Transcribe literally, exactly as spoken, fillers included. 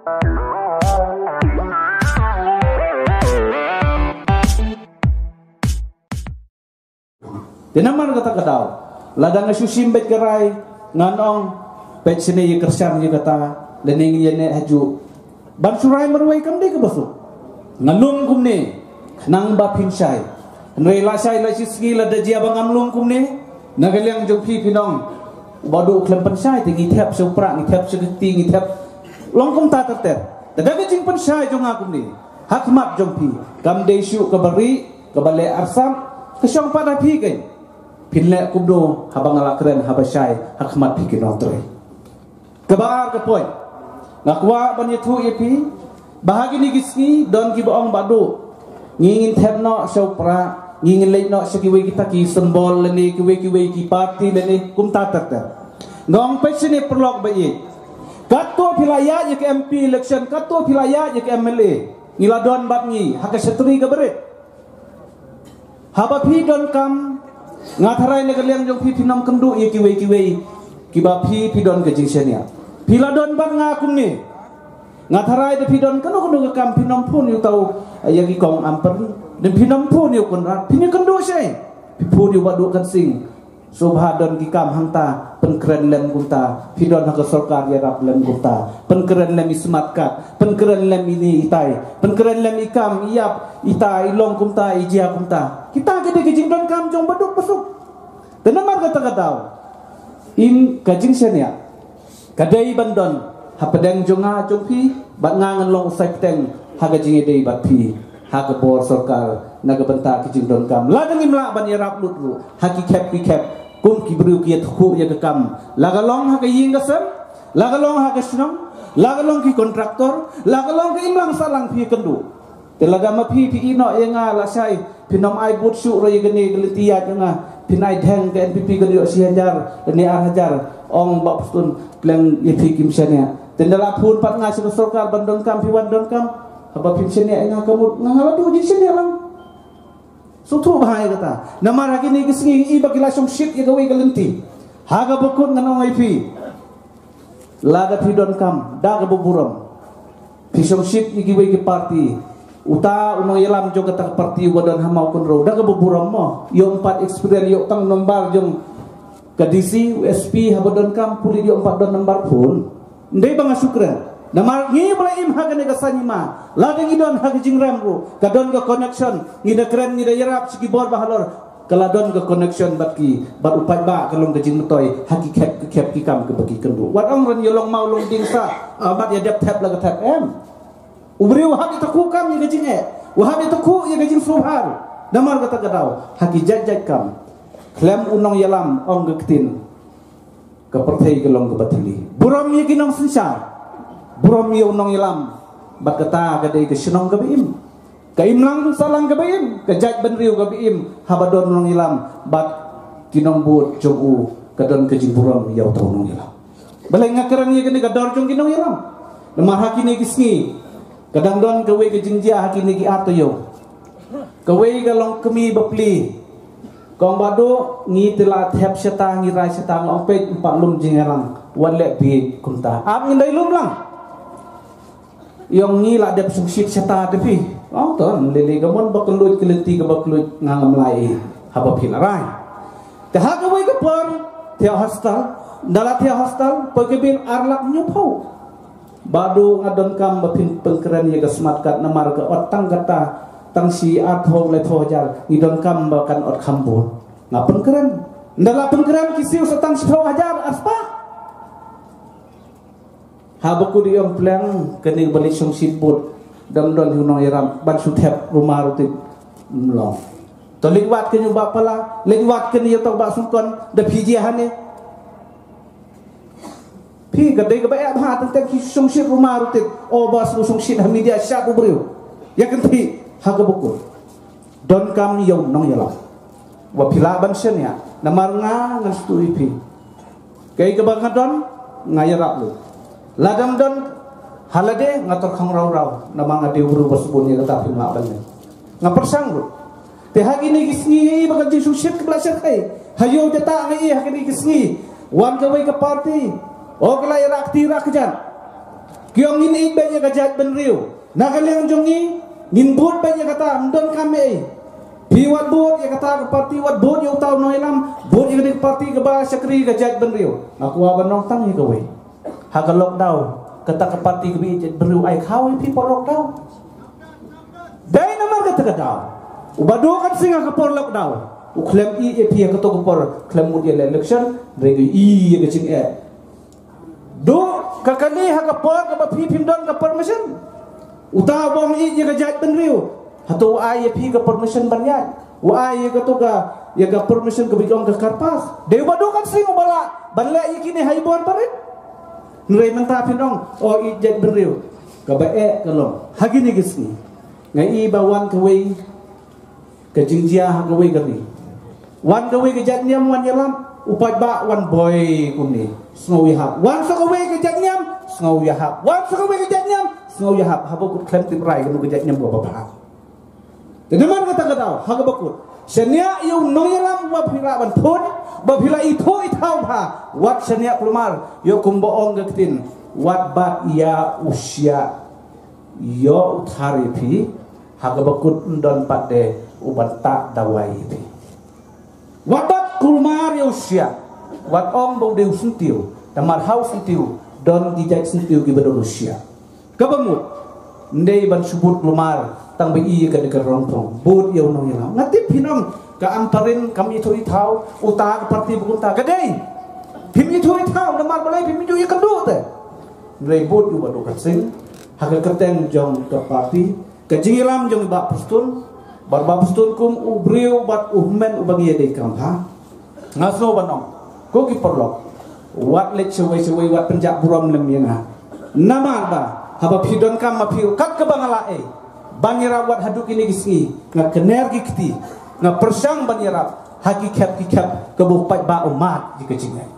Te namar kata ka daw, lada nga shu shim beit ka rai, ngan ong, peit shane ïa kyrshan ïa kata, lane ngin ïa neh hajuh. Ban shu rai marwei kam dei kaba suk. Nga lum kumne, khnang ba phin shai. Hynrei lashai lashisngi lada jia ba ngam lum kumne, na ka liang jong phi phin ong, Bah Duh khlem pynshai te ngi thep sha u prah, ngi thep sha ka kti, ngi thep. Long kumta ter ter. Te da ka jingpynshai jong nga kumne, ha khmat jong phi, kam dei shuh kaba rieh, kaba leh arsap, ka shong pat ha phi kein. Phin leh kumno haba nga la kren haba shai ha khmat phi ki nongtrei. Kaba ar ka point, nga kwah ban ïathuh ïa phi ba ha kine ki sngi don kiba ong, Bah Duh, ngi ngin thep noh sha u prah, ngi ngin leit noh sha kiwei kita ki symbol lane kiwei kiwei ki party lane kumta ter ter. Nga ong, peit shane paralok ba ïeit, katto phi la ïaid ïa ka M P election, katto phi la ïaid ïa ka M L A, ngi la don bad ngi ha ka shatri kaba rit. Haba phi donkam, nga tharai na ka liang jong phi phin ym kynduh ïa kiwei kiwei kiba phi, phi don ka jingshaniah. Phi la don bad nga kumne. Nga tharai da phi don kano kano ka kam phin ym phone ïa utai, ïa ki kong Ampareen. Lane phin ym phone ïa u Conrad. Phin ïakynduh shai. Phi phone ïa u Bah Duh Kan Sing. Sngewbha don ki kam hangta, pynkren lem kumta. Phi don ha ka sorkar, ïarap lem kumta. Pynkren lem i smat kat, pynkren lem ine itai, pynkren lem i kam, i ïap, ita i long kumta, i jia kumta. Kita ki dei ki jingdonkam jong Bah Duh Basuk. Te namar kata ka daw, in ka jingshaniah ka dei ban don hapdeng jong nga jong phi, bad nga ngan long u saiteng ha ka jingïadei bad phi ha ka bor sorkar na ka bynta ka jingdonkam. Lada ngim lah ban ïarap lut ruh ha ki khep ki khep, kum ki briew ki ïathuh ïa ka kam, la ka long ha ka ïing ka sem, la ka long ha ka shnong, la ka long ki kontraktor, la ka long ka imlang sahlang, phi ïakynduh. Te lada ma phi phi ïehnoh ïa nga lashai, phin ym ai bud shuh ruh ïa kane ka lynti ïaid ïa nga, phin ai dheng ka N P P kan ïoh shi hajar lane ar hajar. Ong Bah Pastun, pleng ïa phi kim shaniah. Te ynda la phone pat nga sha ka sorkar ban donkam, phi wan donkam. Haba phim shaniah ïa nga ka mut nga, nga la duh jingshaniah lang. Sngewthuh bha ïa kata. Namar ha kine ki sngi i ba ki la shongshit ïa kawei ka lynti. Ha kaba kut ngan ong ïa phi, lada phi donkam, da kaba burom, phi shongshit ïa kiwei ki party. Uta u nongïalam jong kata ka party uba don ha Mawkynrew, da kaba burom mo. Ïoh ym pat experience, ïoh tang nombar jong ka D C, u S P, haba donkam pulit ïoh ym pat don nombar phone. Ym dei ba nga shu kren. Namar ngi ba la im ha kane ka saiñ hima, lada ngi don ha ka jingrem ruh, ka don ka connection, ngi da kren, ngi da ïarap sha ki bor ba halor. Ka la don ka connection bad ki, bad u paidbah, ka long ka jingmyntoi ha ki khep ki khep ki kam kiba ki kynduh. Wat ong ren ïa long maw long dieng sah, ah, bad ïa dep thep la ka thep, em. U briew u hap ïa takhuh kam ïa ka jingeh, u hap ïa takhuh ïa ka jingsngewbha. Namar kata ka daw, ha ki jait jait kam, khlem u nongïalam, ong ka ktien, ka pyrthei ka long kaba thylli. Burom ïa ki nongsynshar, burom ïa u nongïalam, bad kata ka dei ka shnong kaba im, ka imlang sahlang kaba im, ka jaitbynriew kaba im. Haba don u nongïalam bad ki nongbud jong u, ka don ka jingburom ïa uta u nongïalam. Balei nga kren ïa kane ka dor jong ki nongïalam? Namar ha kine ki sngi ka dang don kawei ka jingjia ha kine ki ar taïew. Kawei ka longkmie bapli ka ong, Bah Duh, ngi te la thep shata, ngi rai shata. Nga ong, peit, ym pat lum jingïalang, wat leh bieit kumta. Ap ngin dei lum lang. Ïa ong, ngi la dep shongshit shata te phi. Ong, to lei lei, ka mon ba kylluid ka lynti kaba kylluid, nga ngam lah ei haba phi la rai. Te ha kawei ka por thiah hostel, ynda la thiah hostel, poi ka bill ar lak hynñiewphew. Bah Duh, nga donkam ba phin pynkren ïa ka smart card namar ka ot tang kata, tang shi arphew laiphew hajar, ngi donkam ba kan ot kham bun. Nga pynkren. Ynda la pynkren ki siew sa tang shiphew hajar arspah. Haba kut ïa ong, pleng, kane ba leit shongshit bud, dang don hi u nongïalam ban shu thep rumah rutit. Ym long. To leit wad kane u Bah Pala, leit wad kane ïa uta u Bah Sungkon, da phi jia hangne. Phi, ka dei kaba eh bha teng teng ki shongshit rumah rutit. O ba shu shongshit ha media, shad u briew. Ïa kynthih ha kaba kut. Donkam ïa u nongïalam. Wat phi lah ban shaniah, namar nga ngan sngewthuh ïa phi. Kaei kaba nga don, nga ïarap lut. Lada ym don ha lade, nga tyrkhong raw raw, namar nga dei u briew ba sbun, ïa kata phim lah ban leh. Nga pyrshang lut. Te ha kine ki sngi ïa i ba ka jingshongshit ka ba la shyrkhei. Ha ïew jata nga i ha kine ki sngi. Wan kawei ka party, o ka la ïarap kti ïarap kjat. Ki ong ngin ïeit beit ïa ka jaitbynriew. Na ka liang jong ngi, ngin bud beit ïa kata, ym don kam ei. Phi wat bud ïa kata ka parti, wat bud ïa uta u nongïalam, bud ïa ka parti kaba shakri ka jaitbynriew. Nga kwah ban ong tang ïa kawei. Ha ka lockdown, kata ka parti kaba ïeit jaitbynriew ai khaw ïa phi por lockdown. Dei namar kata ka daw. U Bah Dukan Singh ha ka por lockdown, u khlem ïeit ïa phi ha kato ka por, khlem mut ïa la election, hynrei u ïeit ïa ka jingeh. Duh ka kali ha ka por kaba phi phim don ka permission. Uta u ong ïeit ïa ka jaitbynriew, hato u ai ïa phi ka permission ban ïaid? U ai ïa kato ka, ïa ka permission kaba ong ka CARPAS. Dei u Bah Dukan Singh uba lah ban leh ïa kine ha i bor barit. Hynrei mynta phin ong, o ïeit jaitbynriew. Kaba eh ka long, ha kine ki sngi nga i ba wan kawei ka jingjia ha kawei ka ri. Wan kawei ka jaitniam wan ïalam, u paidbah wan boi kumne, sngew ïahap. Wan sa kawei ka jaitniam, sngew ïahap. Wan sa kawei ka jaitniam, sngew ïahap. Haba kut khlem tip rai kano ka jaitniam kaba bha. Te namar kata ka daw, ha kaba kut, shaniah ïa u nongïalam ba phi lah ban phone, ba phi lah ithuh ithaw bha. Wat shaniah kulmar, ïoh kumba ong ka ktien, wat bat ïa u shiah, ïoh u thar ïa phi. Ha kaba kut ym don pat de uban tah dawai ïa phi. Wat bat kulmar ïa u shiah. Wat ong ba u dei u syntiew. Namar ha u syntiew don ki jait syntiew kiba don u shiah. Kaba mut, ym dei ban shu bud kulmar tang ba i ka dei ka rong thong. Bud ïa u nongïalam. Nga tip phin ong ka Ampareen kam ithuh ithaw, uta ka parti ba kumta. Ka dei phim ithuh ithaw namar balei phim ju ïakynduh te. Hynrei bud ïa u Bah Dukan Singh ha ka kyrteng jong ka parti. Ka jingïalam jong i Bah Prestone, bad Bah Prestone kum u briew bad u hynmen uba ngi ïadei kam bha. Nga sngew ban ong, ko ki paralok, wat leit shawei shawei, wat pynjah burom lem ïa nga. Namar ba haba phi donkam ma phi kat kaba nga la ei ban ïarap wat haduh kine ki sngi, nga kner ki kti, nga pyrshang ban ïarap ha ki khep ki khep kaba u paidbah u mad ïa ka jingngeit.